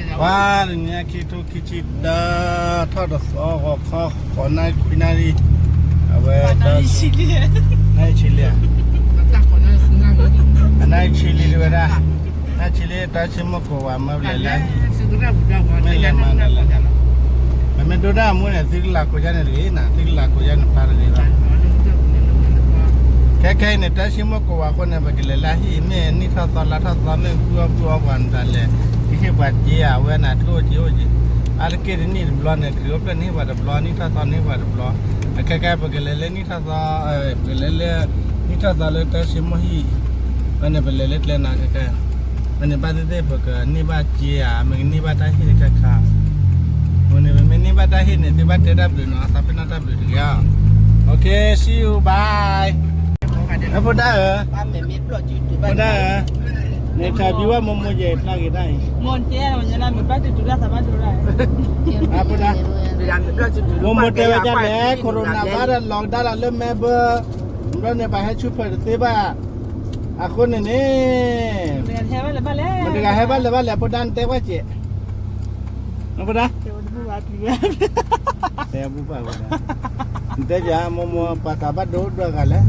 ပှၤတနံၤခံထိခံဆံတၢ် ထီၣ်တသီဂီၤခီ ဃိးနၣ်ရံၣ်ခွံနၣ်ရံၣ်, အဝဲ နၣ်ရံၣ်ဆံလံဧါ, အနၣ်ရံၣ်ဆံလံတဝဲဒၣ်, နၣ်ရံၣ်ဆံလံ တၢ်ဆ့မိၢ်ကိးဝၤမၢပလဲၤလဲၣ်, မ့ၢ်လဲၤမၤနၤလဲၣ်, ပမ့ၢ်ဒိတၢ်အမူန့ၣ် သုကလၤကိးယါန့ၣ်တဂ့ၤနၤ, သုကလၤကိးယါန့ၣ်ပၢ်တဂ့ၤဘၣ်. ခဲခဲအံၤန့ၣ် တၢ်ဆ့မိၢ်ကိးဝၤအဃိန့ၣ် ပကလဲၤလၢဟံၣ် မ့ၢ်နံၣ်ထီၣ်သီလါထီၣ်သီ မ့ၢ်ပုၢ်အီၣ်ပုၢ်အီပှၤနတၢ်လဲၤ, ကဟ့ၣ်ပှၤစ့ဧါ အဝဲန့ၣ် ကျိၣ်စ့အိၣ်က့ၤ, အါတက့ၢ်တနံၣ်တဘျီန့ၣ် ခရံာ်အိၣ်ဖျဲၣ်န့ၣ်ဟ့ၣ်ပှၤတဘျီ, နံၣ်ထီၣ်သီန့ၣ်ဟ့ၣ်ပှၤတဘျီ, အခဲခဲပကလဲၤလၢနံၣ်ထီၣ်သီ, ပကလဲၤလၢ နံၣ်ထီၣ်သီလၢတၢ်ဆ့မိၢ်ဟံၣ်, အန့ၣ်ပလဲၤလၢကျဲနၤခဲခဲ, အန့ၣ်ဘၣ်သ့ၣ်သ့ၣ် ပကန့ၢ်ဘၣ်စ့ဧါ မ့ၢ်ကန့ၢ်ဘၣ်တၢ်ဟ့ၣ်တခါခါ, အဃိန့ၣ် ပမ့ၢ်န့ၢ်ဘၣ်တၢ်ဟ့ၣ်န့ၣ် သုဘၣ်တဲတၢ်ဘျုးနီၤ, သးပ့ၤနီၣ်တၢ်ဘျုးတဂ့ၤဧါ. Okay, see you, bye. ဖိဒၣ်ဧၢ, ဖိဒၣ်ဧၢ, န့ၣ် ခးဘံဝဲမိၢ်မိၢ်ယဲၢ်ပျၢ်က့ၤတၢ်အံၤ, ဖိဒၣ်, မိၢ်မိၢ်တဲဝဲဒ်လဲၣ် corona ဘၣ်ဒီး လီၤကဒါလီၤလၢ Melbourne, ဘျီန့ၣ် ပှၤဟဲဆူၣ်ဖျၢၣ်တသ့ဘၣ်, အဃိန့ၣ်န့ၣ်, မတၤတဂၤဟဲဘၣ်လဲၤဘၣ်လဲၣ် ဖိဒၣ် နတဲကွၢ်စဲး, ဖိဒၣ်, တဲဘူၣ်ဘၣ်ဝဲဒၣ်, နတဲပျး မိၢ်မိၢ် ပှၤသးဘၣ်ဒိဒွးဂၤလဲၣ်,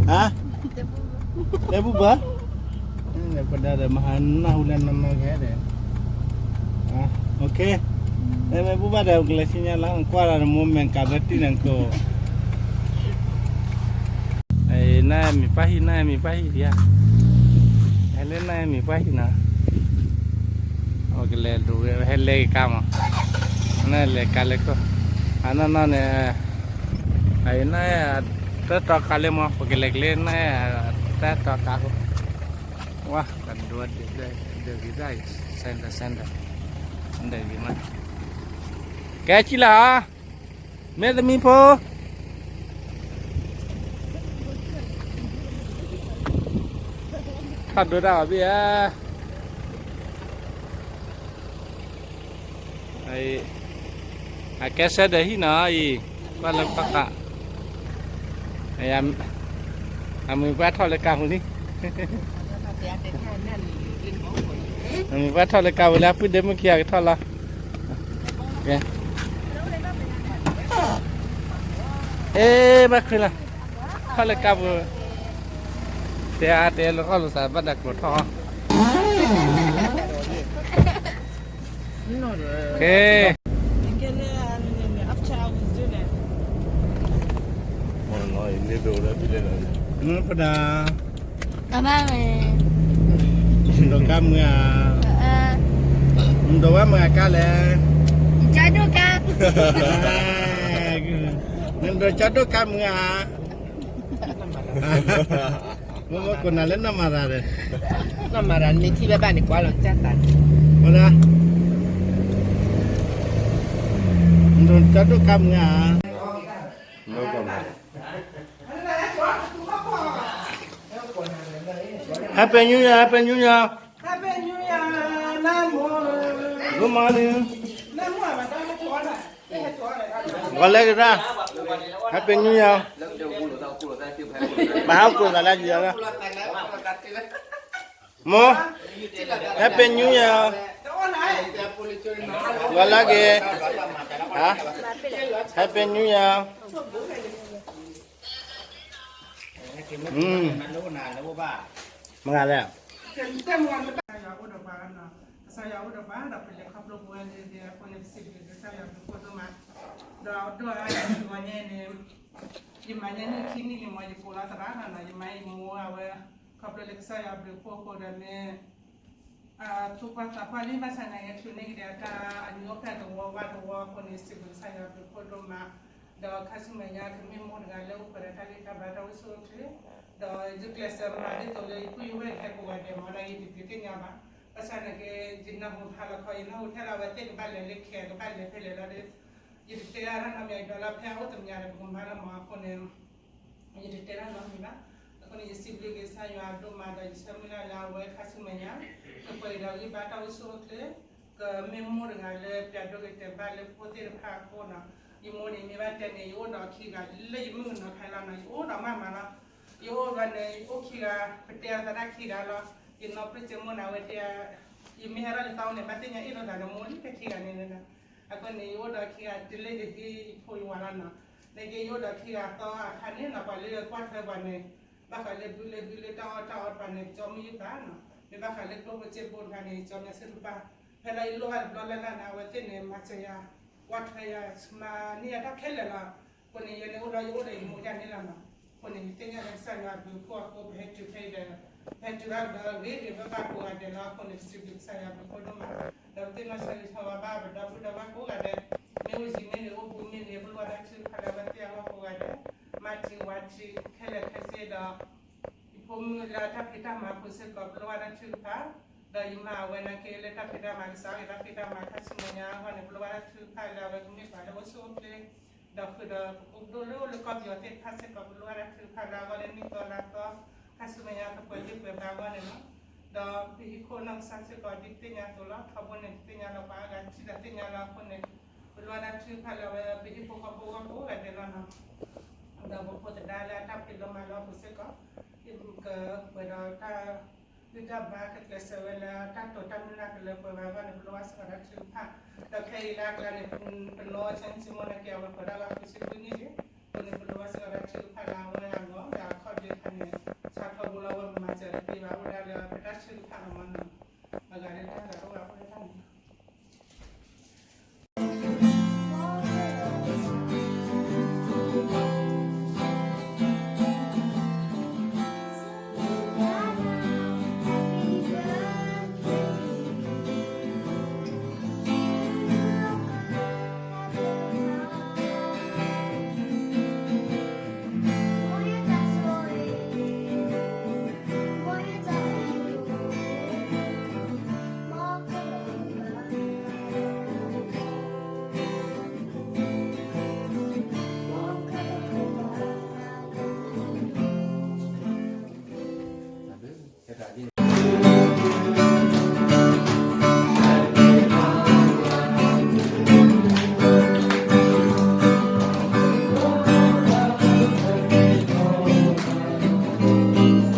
ဟါ, တဲဘူၣ်ဘၣ်, ပှၤဒၣ်ဒီးမဟါနၢ်ဟူလၢနနီၢ်နီၢ်ခဲဒီး, okay, တဲမ့ၢ်ဘူၣ်ဘၣ်ဒီး ကလဲၤဆူညါလီၤ ကွၢ်လီၤနမိၢ်မဲာ်ကးဘၢတံၢ်နၤကိး နမံၤပှၢ်ဟံၣ် နမံၤပှၢ်ဟံၣ်ဒံးဧါ, ဟဲလၢနမံၤပှၢ်ဟံၣ်နီၤ, အကလဲၤဒိးဝဲ ဟဲလဲၤကါမး, နလဲၤကါလၢခိၣ်, အနီၢ်နီၢ်န့ၣ်, အန တၢ်တီကါလၢမး ပကလဲၤကလၢန တၢ်တီကါဃိ, ဝါ ကဒိးဒၢး ဒၢးဂ့ၤဒၣ်အံၤ, စဲးဒၢး စဲးဒၢး, ဒၢးဂ့ၤမး, ကဲဆံလၢ မ့ၢ်သမံဖိ ထီၣ်ဒိတၢ်အီၤဘ့ၣ်ဧါ, အကဲစဲးဒၢးဟံၣ်နီၤအံၤ, ကွၢ်လၢကွၢ်ဃာ်, အမံၤပှၢ်ထီၣ်လၢကါပူၤလံ, အမံၤပှၢ်ထီၣ်လၢကါပူၤလၢ အပုၢ်ဒ့မုၣ်ခံဂၤကထီၣ်လီၤ, အ့ ဘၣ်ခုလီၤ, ထီၣ်လၢကါပူၤ, တဲအါတဲလၢဃီၣ်လိာ်သးဘၣ်တၢ်ကျိးထီၣ်, ကဲ, ပဒၣ် ဒိးကါမုာ်ဧါ, ဒိးဝဲမုာ်အကါလဲၣ်, နဒိးကၠီဒိၣ်ကါမုာ်ဧါ, မ့ၢ်မ့ၢ်ကိးနၤလၢနီၢ်မၤရၤဒီး, နီၢ်မၤရၤ နမ့ၢ်ထံၣ်ဘၣ်ဘၣ်န့ၣ် ကွၢ်လီၤကၢ်သး, ဝဲဒၣ်, နဒိးကၠီဒိၣ်ကါမုာ်ဧါ, Happy New Year, Happy New Year, good morning, ဂီၤလၢကတၢၢ်, Happy New Year, မဟါကိၢ်သးလၢယၤလၢ, မိၢ်, Happy New Year, ဂီၤလၢက့ၤ, Happy New Year, မဂၤလဲၣ်. ကစၢ်ယွၤအိၣ်ဒီးပှၤဒီး ပလဲၤခီဖျိပဝဲန့ၣ်အဃိန့ၣ် ပစံးဘျုးကစၢ်ယွၤဘျုးဖှိၣ်ဒိၣ်မး, ဒီးဒိၣ်အါအံၤန့ၣ် ယမၤညါန့ၢ်ခံနံၣ်လံမး ယကိးလီၤသရၣ်နီၤနီၤ ယမါယမိၢ်အဝဲ ခီဖျိလၢကစၢ်ယွၤဘျုးဖှိၣ်အဃိဒီးမ့ၢ် သူၣ်ပှၢ်သးပှၢ်လံ ဘၣ်ဆၣ်သနာ်က့ ချုးန့ၢ်က့ၤဒီးတၢ်အညိအဖျဲၣ်တဝီဝါတဝီအဃိန့ၣ် စံးဘျုးကစၢ်ယွၤဘျုးဖှိၣ်ဒိၣ်မး, ဒီးခါဆူမဲာ်ညါ ကမ့ၢ်မိၢ်တဂၤလၢအိၣ်ပှဲၤဒီးတၢ်ဂံၢ်တၢ်ဘါတၢ်အိၣ်ဆူၣ်အိၣ်ချ့, ဒီးယကျဲးစၢးမၤဒ်သိးလၢယပုၢ်ယဝဲၢ်ကဟဲကိးဂၤဒဲးမး ဒီးယတဒုးသ့ၣ်ညါဘၣ်, ဘၣ်ဆၣ်သနာ်က့ ယနၢ်ဟူဖးလီၤခီ ယနၢ်ဟူထဲလီၤဝဲသ့ၣ်ကဘၣ်လဲၤလၢခဲ ကဘၣ်လဲၤဖဲလဲၣ်လီၤဒီး ယတတဲဒၣ်တၢ်နီတမံၤ ဒီးလၢဖဲအအိၣ်တမံၤဒီးပကမၤလီၤမးအဃိန့ၣ် ယတတဲဒၣ်နီတမံၤဘၣ်. အဃိန့ၣ် ယစံးဘျုးက့ၤကစၢ်ယွၤဒိၣ်မးဒီး ယဆၢမုၢ်လၢ်လၢအဝဲခါဆူမဲာ်ညါ ကပှဲၤက့ၤဒီးဂံၢ်ဘါတၢ်အိၣ်ဆူၣ်အိၣ်ချ့, ကမ့ၢ်မိၢ်တဂၤလၢပျးဒိၣ်ကတဲာ်ဘၣ်လၢဖိသ့ၣ်တဖၣ်အဃိနီၤ, ယမိၢ်န့ၣ်မ့ၢ်ဘၣ်တဲန့ၣ် ယအိၣ်ဒီးခံဂၤလၢယမုၣ်ကနီၤခါလီၤနီၤ ယအိၣ်ဒီးမးမးလီၤ, ယအိၣ်ဘၣ်န့ၣ် ယအိၣ်ခံဂၤ ပတဲအသးဒၣ်ခံဂၤလီၤ, ယနီၢ်ပၢၢ်က့မိၢ်န့ၣ် အဝဲတဲ ယမ့ၢ်ဟဲထီၣ်လၢသီန့ၣ် ဘၣ်သ့ၣ်ညါအ့ၣ်လိာ်သးဒီးမိၢ်လံ တခံဂၤန့ၣ်လီၤ. အဃိန့ၣ် ယအိၣ်ဒီးခံဂၤတုၤလၢယဟံၣ်ယဖိယဝၤလီၤနီၤ. နာ်က့ယအိၣ်ဒီးခံဂၤသီအခါန့ၣ်နီၤ ပှၤလၢကွၢ်ထွဲပှၤန့ၣ် ဘၣ်ဃးလၢဘုလၢဘုလၢတၢ်အီၣ်တၢ်အီတဖၣ်န့ၣ် ကၠီမုၢ်ယုၢ်သးနီၤ. မ့ၢ်ဘၣ်ဃးလၢကျိၣ်ဖိစ့ဖိတဖၣ်န့ၣ် ကၠီမုၢ်စ့တဖၣ် ဖဲလၢယလိၣ်ဘၣ်တဘျီလၢ်လၢ်န့ၣ် အဝဲသ့ၣ်န့ၣ် မၤစၢၤယၤ ကွၢ်ထွဲယၤ မၤန့ၢ်ယၤတၢ်ခဲလၢာ်လီၤ. အဃိန့ၣ် ယဲန့ၣ်အိၣ်ဒီးယအိၣ်ဒီးယမိၢ်ယါန့ၣ်လီၤနီၤ. အဃိန့ၣ် ယသ့ၣ်ညါလၢကစၢ်ယွၤဘျုးဖှိၣ်အဃိ ပဟဲတုၤဖဲအံၤဒီး ပဟဲတုၤဘၣ်ဒီးဂ့ၤဂ့ၤဘၣ်ဘၣ်ကိးဂၤဒဲးလီၤ. အဃိန့ၣ် ပစံးဘျုးကစၢ်ယွၤဘျုးဖှိၣ်ဒိၣ်မး ဒီးပသ့ၣ်နီၣ်ဆၢဂ့ၤဆၢဝါဘၣ်ပဒီပုၢ်ဒီဝဲၢ်ကိးဂၤဒဲး မ့ၢ်အိၣ်ယံၤမ့ၢ်ဂ့ၤ အိၣ်ဘူးမ့ၢ်ဂ့ၤ ပလိၣ်ဘၣ်တၢ်ထုကဖၣ်လၢအဝဲသ့ၣ်အဂီၢ်ကိးဂၤဒဲး မၤတံၤဝၤတံၤ ခဲလၢာ်ခဲဆ့ဒီး ယဖိမုၣ်လၢတၢ်ဖံးတၢ်မၤအပူၤစ့ၢ်ကီး ပလိၣ်ဘၣ်တၢ်ထုကဖၣ် ဒီးယမါအဝဲနာ်က့လၢတၢ်ဖံးတၢ်မၤ ကစၢ်က့ၤတၢ်ဖံးတၢ်မၤ တၢ်ဆူမဲာ်ညါအဂီၢ်န့ၣ် ပလိၣ်ဘၣ်တၢ်ထုကဖၣ်လၢအဝဲကမ့ၢ်ပှၤလၢအိၣ်ဆူၣ်အိၣ်ချ့ ဒီးဃုာ်ဒီးပကိးပဒိၣ်လၢအိၣ်လၢကီၢ်ပယီၤသ့ၣ်တဖၣ်စ့ၢ်ကီး ပလိၣ်ဘၣ်တၢ်ထုကဖၣ်လၢအဂီၢ်လၢနံၣ်သီလါသီ တၢ်ဆူမဲာ်ညါကပှဲၤဒံးပှဲၤဘၣ်အဂီၢ်န့ၣ်လီၤ. ဒီးပဟံၣ်ခိၣ်နီၢ်ကစၢ်စ့ၢ်ကီးဒ်ပသ့ၣ်ညါအသိးလီၤ. ထီဘိန့ၣ် ပသ့ၣ်ညါလီၤပှၤအါဂၤထံၣ်ဒီးသ့ၣ်ညါလီၤအဃိန့ၣ် ပလိၣ်ဘၣ်တၢ်ထုကဖၣ်လၢအဝဲပဟံၣ်ဖိဃီဖိအဂီၢ်ကိးဂၤဒဲးလီၤနီၤ. ဒီးပဖိသဒါလၢအတၢ်ဖံးလိမၤလၢအပူၤစ့ၢ်ကီး ကပှဲၤဒီးတၢ် သုတၢ်ဘါကကျဲးစၢးဝဲလၢတၢ်တိာ်တၢ်မုၢ်လၢ်ကလၢပှဲၤဘၣ်အဂီၢ်န့ၣ် ပလိၣ်ဘၣ်စ့ၢ်ကီးတၢ်ထုကဖၣ် ဒီးခဲအံၤလၢအကျါန့ၣ် ပနီၢ်ဆၢန့ၢ်စ့ၢ်မိၢ်နာ်က့ အဝဲပှဲၤဒၣ်လၢဃုဆံဃုနံၣ်လံ. အဃိန့ၣ် ပလိၣ်ဘၣ်စ့ၢ်ကီးတၢ်ထုကဖၣ်လၢအဝဲအဂီၢ် ဒီးအခီၣ်ဒ့ခါန့ၣ် ဆါထီဘိလီၤ အဝဲမၤစၢၤတသ့ဘၣ် အိၣ်ဒၣ်လၢပတၢ်ထုကဖၣ်လီၤမနီၤ အဂၤလၢတၢ်ဂၤအိၣ်ဘၣ်အိၣ်လၢတၢ်န့ၣ်လီၤ. ဝဲတၢ်ဘျုးလီၤ. ဃုဆံ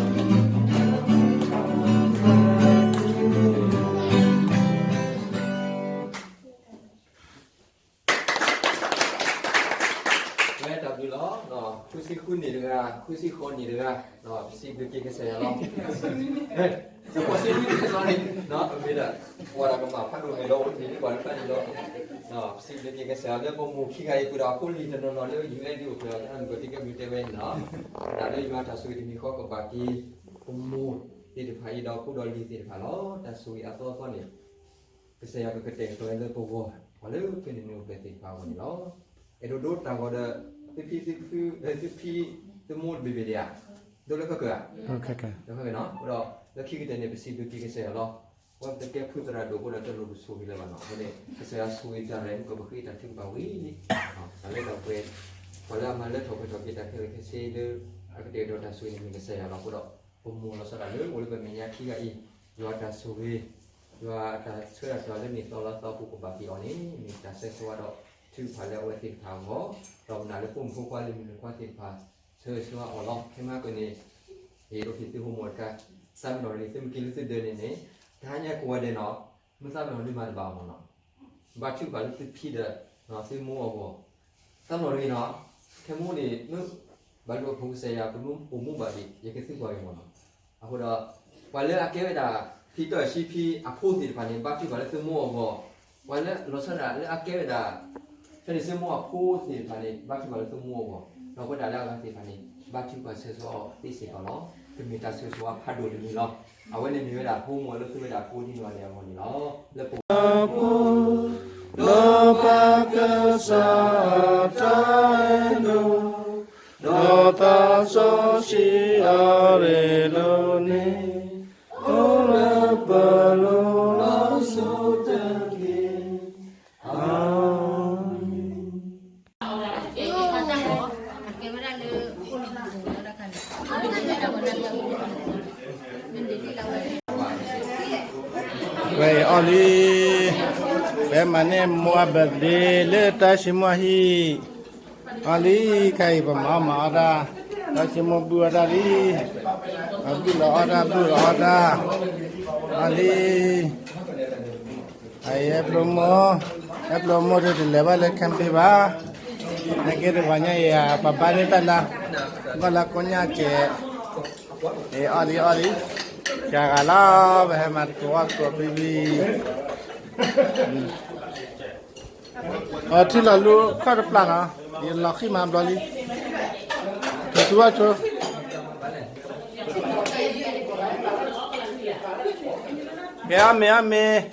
ဃုနံၣ်တဂၤ ဃုဆံဃိးနံၣ်တဂၤ ပစံးဘျုးက့ၤကစၢ်ယွၤလီၤ. ဃုဆံဃိးနံၣ်တဂၤန့ၣ် မ့ၢ်ဒၣ် ပှၤတၢ်ကမၣ်ဖးဒိၣ်န့ၣ်ဒီး အိၣ်တ့ၢ်လံပှၤတဖၣ်န့ၣ်လီၤ. ပစံးဘျုးက့ၤကစၢ်ယွၤလၢပမိၢ်ခံဂၤအံၤ ဃုာ်ဒီးအဖိလံၤတနီၤနီၤလၢ ယူၢ်အဲၣ်ဒံး အိၣ်ဖျဲၣ်အီၤ တၢ်မုၢ်ကီၤတံၢ်ကဲဘျုးတဲဝဲန့ၣ်လီၤ. ဝဲဒၣ်လၢယွၤတၢ်ဆိၣ်ဂ့ၤတမံၤဃီကဘၣ်က့ၤ ပမိၢ်သ့ၣ်တဖၣ်အံၤဒီးဖိဒီးလံၤသ့ၣ်တဖၣ်လီၤ. တၢ်ဆိၣ်ဂ့ၤအသီအသီန့ၣ် ကစၢ်ယွၤကကတဲာ်ကတီၤလၢပဂီၢ် ပှၤလၢပန့ၢ်မ့ၢ်အိၣ်ဖျဲၣ်သ့ၣ်တဖၣ်အဂီၢ်န့ၣ်လီၤ. အဲၣ်ဒိးဒိတၢ်ဂီၤဒီး သုဖံ သုဖု သုဖံ သုမိၢ်တဘ့ၣ်ဘ့ၣ်ဒံးဧါ, ဒိလၢခဲကၢၢ်ဧါ, လၢခဲကၢၢ်နီၤ, အဃိဒီး လၢခံကတၢၢ်န့ၣ် ပစံးဘျုးက့ၤကစၢ်ယွၤလီၤ. အဝဲပကဲဖုသရၣ်ဒိၣ်အဃိဒီး တလိၣ်ပဆိၣ်ဂ့ၤလၢၤဘၣ်နီၤ, အဃိန့ၣ် ကစၢ်ယွၤဆိၣ်ဂ့ၤတၢ်ရဲၣ် မုၢ်ကပဃ့တၢ်ထုကဖၣ်ဝံၤလံ, တၢ်လၢတၢ်ပှဲၤ ပှၤလၢအမၤလၢထီၣ်ပှဲၤထီၣ်က့ၤတၢ်ခဲလၢာ်ခဲဆ့လၢ အကတဲာ်ကတီၤတၢ်ဆိၣ်ဂ့ၤန့ၣ် မ့ၢ်ကစၢ်ယွၤလီၤ. အဃိဒီး ပမိၢ်လီၤဆီဒၣ်တၢ်လၢအိၣ်လၢပမဲာ်ညါခံဂၤအံၤ, ယွၤတၢ်ဆိၣ်ဂ့ၤ, ယွၤအတၢ်ဆှၢတၢ်လၢနံၣ်သီလါသီအပူၤကဘၣ်က့ၤအီၤန့ၣ် မ့ၢ်တၢ်ဆၢဂ့ၤဆၢဝါဒီးထုကဖၣ်လၢအဝဲသ့ၣ်တဖၣ်အဂီၢ်, ဒီးပနာ်လၢဖိမုၣ်ဖိခွါလၢမုၣ်ခွါသ့ၣ်တဖၣ် ဆၢဂ့ၤဆၢဝါအီၤလီၤ. ခဲမုၢ်ကန့ၣ် ယအဲၣ်ဒိးဟ့ၣ်သုဟိမိၣ်တခါ, သးမ့ၢ်နီၣ်ရံၣ် သုမ့ၢ်က့ၤလၢသုဒၢးန့ၣ်န့ၣ်, တဟါညါကိးဂၤဒဲးနီၤ, မ့ၢ်သးမ့ၢ်နီၣ်ရံၣ်မၤတဘၣ်အီၤမ့ၢ်နီၤ, ဘါထုကဖၣ်လၢသုဖံဒီး သုမိၢ်အဂီၢ်, သးမ့ၢ်နီၣ်ရံၣ်နီၤ, ခဲမုၢ်န့ၣ် မ့ၢ်ဘၣ်ဒိဖိကစၢ်ယွၤ ပမ့ၢ်အိၣ်မူဘၣ်ဒံး ယကသံကွၢ်က့ၤမ့ၢ်နီၤ. အဃိဒီး ပှၤလၢအကဲဝဲဒၣ် ဖံတၢၢ်ဆံဖံအဖိသ့ၣ်တဖၣ်န့ၣ် ဘါထုကဖၣ်လၢသုမိၢ်အဂီၢ်, ပှၤလၢလီၤဆီဒၣ်လၢအကဲဝဲဒၣ် ဖဲန့ၣ်သုမိၢ်အဖိသ့ၣ်တဖၣ်န့ၣ် ဘါထုကဖၣ်လၢသုမိၢ်အဂီၢ်, ဒီးအဝဲဒၣ်လၢအဂၤသ့ၣ်တဖၣ်န့ၣ် ဘါထုကဖၣ်ဆၢဂ့ၤဆၢဝါအီၤသ့စ့ၢ်ကီးလီၤ. ကမ့ၢ်တၢ်ဆၢဂ့ၤဆၢဝါဖးဒိၣ်တမံၤလီၤ. အဝဲန့ၣ်မ့ၢ်ဝဲဒၣ် ဟိမိၣ်လၢသုဝဲဒၣ်ဖိဒံနီၢ်ဂၤဒဲးအဂီၢ်န့ၣ်လီၤ. လၢပ ဒီးပကစၢ်တၢ်အဲၣ်ဒိး, ဒီးသးစီဆှံအရ့ဒိၣ်န့ၣ်, အိၣ်လၢပလိၤလီၤစိၤတက့ၢ်. အၤမ့ၣ်. ဝဲအီၤလံ, ဖဲမၤန့ၢ်မိၢ်အ birthday လၢတၢ်စံမိၢ်ဟံၣ်, အီၤလံ, ခဲအံၤပမၤအီၣ်မၤအီၣ်တၢ်, တၢ်စံမိၢ်ဘုၣ်အီၣ်တၢ်လံ, ဘုၣ်လီၤအီၣ်တၢ် ဘုၣ်လီၤအီၣ်တၢ်, အီၤလံ. အဲၣ်ဖျိမိၢ်, အဲၣ်ဖျိမိၢ်ဒုးတလဲၤဘၣ်လၢ camping ဘၣ်. နကဲတဂီၤညါအံၤ ပဘါန့ၢ်တၢ်လၢ ဘၣ်လၢကိညၢ်ကဲး, အီၣ်လံအီၣ်လံ, ကဂၤလီၤ ပဟဲမၤတကိးအီၣ်ကိးဖံဖံ. ထံလီၤလူခီၣ်တပျၢ်နီၤ, ယလီၤဃံၣ်မၤဘျီလံ, ကသူဝဲဆိ, ကဲအီၣ်မ့ၤအီၣ်မ့ၤ,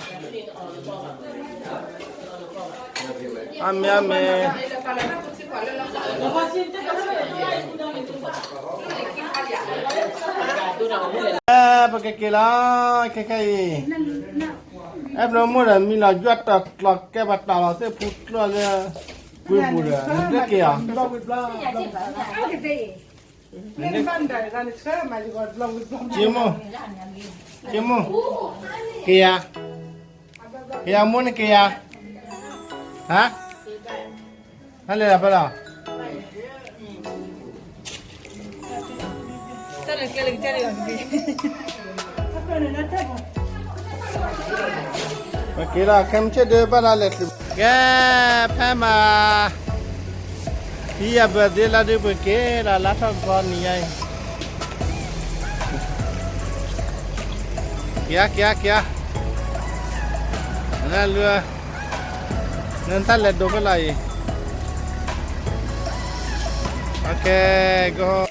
အီၣ်မ့ၤအီၣ်မ့ၤ, ပကက့ၤလီၤ ခဲခဲအံၤ, အဲၣ်ဖျိမိၢ်ဒီးမံလီၤယွၢ်တၢ်ကျီၤကဲပှၤတၢ်လီၤသ့ၣ်ဖူကျီၢ်လၢ ဝ့ၢ်ပူၤဒီး နတက့ၤအီၤ, က့ၤမိၢ်, က့ၤမိၢ်, ကယၤ, ကယၤမိၢ်နကယၤ, ဟါ, ဟါလဲၤလီၤဖဲလီၤ. ပက့ၤလီၤ ခဲမုၢ်ဆ့ၣ်ဒုးဘၣ်လၢလဲၤတုၤ ကဲ, ဖဲမး ဟံးအဘၢၣ်သ့လီၤဒုး ပက့ၤလီၤ လါထီၣ်ကီနံၤညါအံၤ, က့ၤဧါ က့ၤဧါ က့ၤဧါ, နလူ, နတၢ်လဲၤဒိးဖဲလီၤအံၤ, ကဲ, က